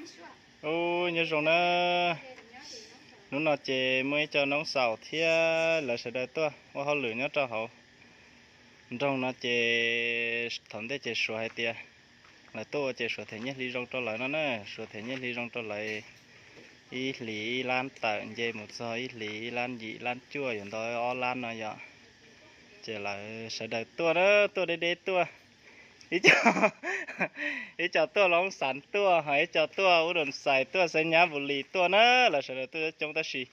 Ub, nyob zoo na. Hnub no ces muaj ib co noob xaus thiab lawv sawv daws tuaj ua hauj lwm nyob rau hauv nroog no ces thaum ntej ces suav hais tias lawv tuaj ua ces suav them nyiaj hli zoo rau lawv no na, suav them nyiaj hli zoo rau lawv ib hlis ib lab tawm nce mus txog ib hlis ib lab yim lab cuaj yuav ntau ob lab no yom. Ces lawv sawv daws tuaj na, tuaj deb deb tuaj. Ib co, ib co tuaj Loob Xas tuaj, ho ib co tuaj Ub Doo Xais tuaj, Xeeb Nyab Npus Lis tuaj na, lawv sawv daws tuaj coob tab sis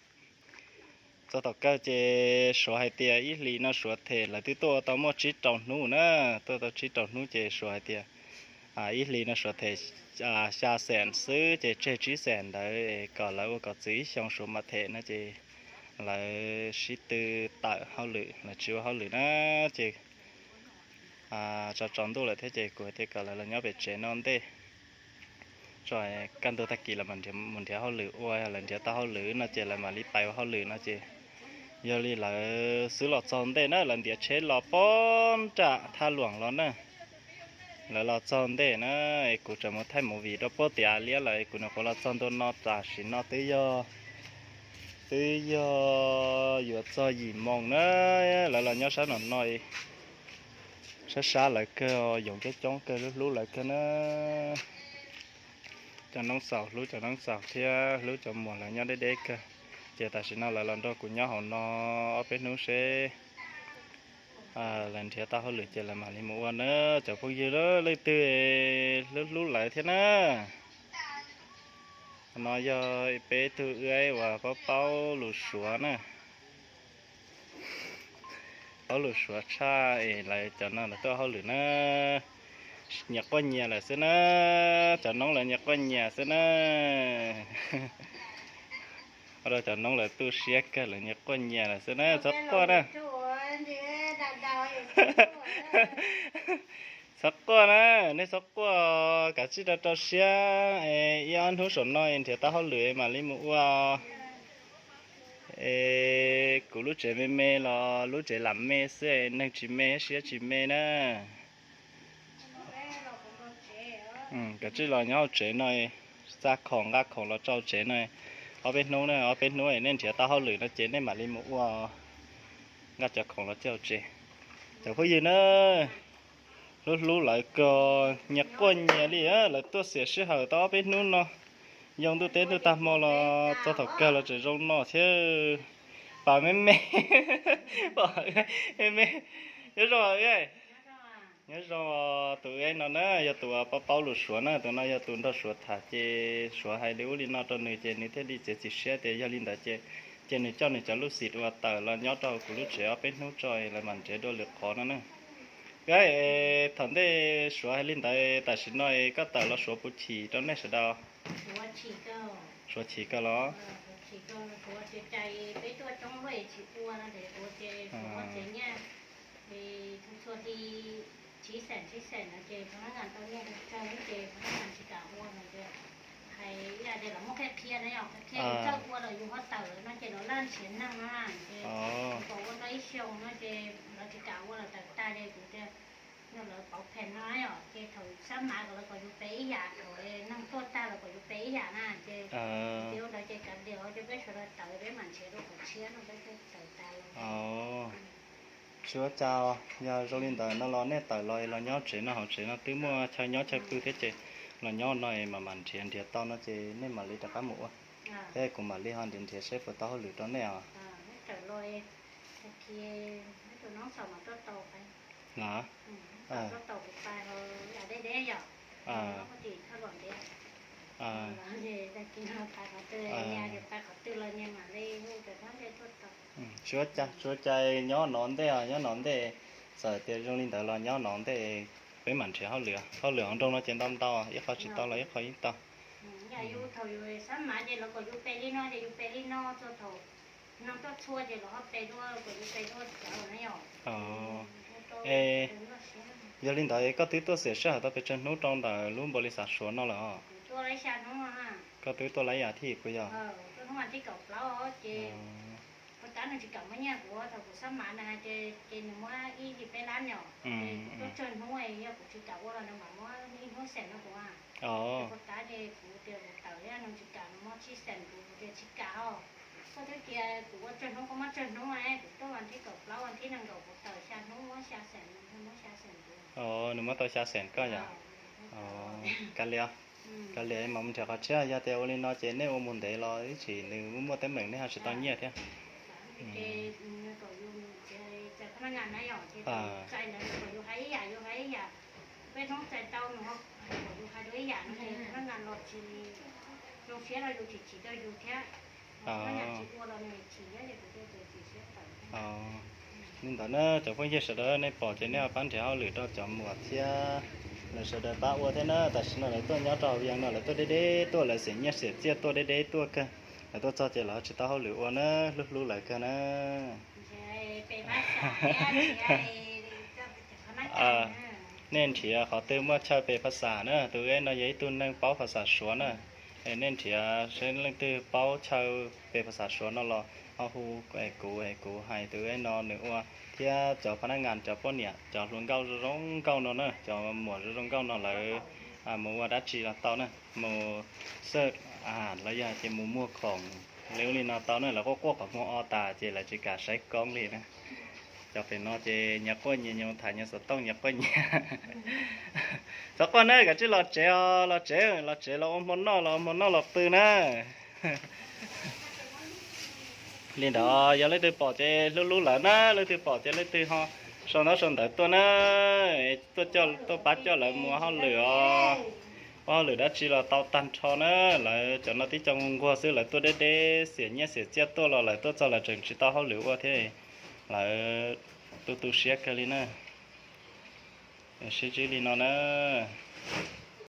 txog thaum kawg ces suav hais tias ib hlis no suav them, lawv twb tuaj ua tau muaj tsib rau hnub na, tuaj tau tsib rau hnub ces suav hais tias ib hlis no suav them xya xees xwb ces tseg tsib xees ntawd kom lawv ua kom txwv ib xyoo suav mam them no ces lawv sib tw tawm hauj lwm, lawv tsis ua hauj lwm na ces tsaus tsaus ntuj lawm thiab ces kuv hais tias kom lawv los nyob pem tsev no ntej tso, kaj ntug tag kis lawv mam mus nrhiav hauj lwm ua, lawv nrhiav tau hauj lwm no ces lawv mam li pais ua hauj lwm no ces yog li lawv xwb los txog ntej na, lawv ntiav tsheb los pem nram Thaj Luam los na. Lawv los txog ntej na, es kuv tseem mus thaij movie rau puag tim liab lawm es kuv nyuam qhuav los txog ntua no tam sim no twb yog, twb yog yuav txog yim moos na. Lawv los nyob sab no no, sab sab lawv kawg, yoov coob coob kawg, hlub hlub lawv kawg na. Cov noob xaus hlub cov noob xaus thiab hlub cov muam lawv nyob deb deb kawg. Ces tam sim no lawv los nrog kuv nyob hauv no ob peb hnub seb lawv nrhiav tau hauj lwm ces lawv mam li mus ua na. Cov phooj ywg leej twg hlub hlub lawv thiab na. No yog peb tug wb uas paub paub lus suav na, paub lus suav tshaj es lawv cov no lawv tuaj hauj lwm na, nyias quaj nyias lawm xwb na, cov noob lawv nyias quaj nyias xwb na. Ua rau cov noob lawv tu siab kawg, lawv nyias quaj nyias lawm xwb na, txhob quaj na. Txhob quaj na, nej txhob quaj, kav tsij rau rau siab, ib ob hnub saum no nrhiav tau hauj lwm mam li mus ua. Es kuv lub tsev me me los lub tsev lam me xwb, neeg tsis me siab tsis me na. Kav tsij los nyob hauv tsev no, xa khoom nqa khoom los rau tsev no ob peb hnub na, ob peb hnub nej nrhiav tau hauj lwm no ces nej mam li mus ua, nqa cov khoom los coj tsev. Cov phooj ywg na, hlub hlub lawv kawg, nyias quaj nyias li, lawv tuaj xiam sij hawm tau ob peb hnub no, yoo ntuj teb ntuj tag hmo los txog thaum kawg los tseem zoo no thiab. Pom me me, pom me me, nyob zoo, nyob zoo. Tus wb no na yog tus paub paub lus suav na, tus no yog tus nrog suav tham ces suav hais li ub li no rau nws ces nws thiaj li txiav txim siab tias yog li ntawd ces, ces nws coj nws cov lub xim uas tawm los nyob rau kuv lub tsev ob peb hnub tso lawv mam nrhiav dua lwm qhov no na. Thaum ntej suav hais li ntawd, tam sim no koj tawm los suav puas chim rau nej sawv daws? Suav chim kawg los? Hais ib yam tias lawv muab qhia qhia na, yog qhia yus txawj ua los yus ho tawm no ces lawv laj nrhiav neeg na, ces kom ua tau ib xyoos no ces lawv tsis kam ua los tawm tag ces kuv tias yog lawv pauv phees no yom, ces thaum sab mav kom lawv kom yus pe ib yam, thaum neeg tuaj tag lawv kom yus pe ib yam na, ces ua ntawd ces kav liam ces peb sawv daws tawm peb mam nrhiav dua qhov tshiab no peb tawm tas lawm. Tsis ua cas, yog zoo li ntawd no los nej tawm los los nyob tsev no, hauv tsev no twb muaj chaw nyob chaw pw thiab ces los nyob no mam mam nrhiav, nrhiav tau no ces nej mam li rov qab mus ua, thiab kuv mam li ho nrhiav nrhiav seb puas tau hauj lwm rau nej os. Los, tsis ua cas, tsis ua cas, nyob no ntej os, nyob no ntej, txawm tias zoo li ntawd los nyob no ntej, peb mam nrhiav hauj lwm, hauj lwm hauv nroog no ces ntau ntau, ib qho tsis tau los ib qho yeej tau. Yus thaum yus sab mav ces lawv kom yus pe li no ces yus pe li no, txog thaum neeg tuaj txhua ces lawv ho pe dua, kom yus pe dua cawv na yom. Yog li ntawd koj twb tuaj xiam sij hawm tau pes tsawg hnub rau ntawm lub npaum li xav suav no lawm os? Koj twb tuaj lawm ib as thiv puas yog? Os, Kuv tias kuv tawm thiab, nws tsis kam, nws muab tsib xees kuv, kuv tias tsis kam os. Koj twb tias kuv ua tsawg hnub koj muab tsawg hnub, kuv tuaj vas thib kaum plaub, vas thib nees nkaum kuv tawm xya hnub muab xya xees, nws muab xya xees kuv. Nws muab tau xya xees koj yom? Kav liam, kav liam mas mus nrhiav qhov tshiab, yog tias ua li no ces nej ua mus ntev los ib tsam nws muaj teeb meem nej ho tsis tau nyiaj thiab. Li ntawd na cov phooj ywg sawv daws nej pom ces nej ho pab nrhiav hauj lwm rau cov muam thiab lawv sawv daws pab ua thiab na. Tam sim no lawv tuaj nyob rau hauv Vias no lawv tuaj deb deb tuaj, lawv xiam nyiaj xiam txiaj tuaj deb deb tuaj kawg. Lawv tuaj txog ces lawv ho tsis tau hauj lwm ua na, hlub hlub lawv kawg na. Nej nrhiav qhov twg muaj chaw pes phas xas na, tus eb no yog ib tug neeg paub phas xas Suav na. Nej nrhiav seb leej twg paub chaw pes phas xas Suav no los ho hu kuv, kuv hais tus eb no nws ua, thiab cov phas nab ngas, cov poj niam, cov hluas nkauj zoo zoo nkauj no na, cov muam zoo zoo nkauj no lawv mus ua dab tsi los tau na, mus xwb los yog tias mus muag khoom li ub li no tau na, lawv quaj quaj qhov muag o tas ces lawv tsis kam saib koob li na. Cov pem no ces nyias quaj nyias, nyias mus tham nyias xov tooj nyias quaj nyias. Txhob quaj na, kav tsij los tsev os, los tsev, los tsev los ua hmo noj, los ua hmo noj los pw na. Li ntawd yog leej twg pom ces hlub hlub lawv na, leej twg pom ces leej twg ho sau ntaub sau ntawv tuaj na, tuaj pab coj lawv mus ua hauj lwm os. Ua hauj lwm dab tsi los tau tag nrho na. Lawv cov no tib co nquag xwb, lawv tuaj deb deb xiam nyiaj xiam txiaj tuaj los lawv tuaj txog lawv tseem tsis tau hauj lwm ua thiab. Lawv tu tu siab kawg li na. Sib ntsib li no na.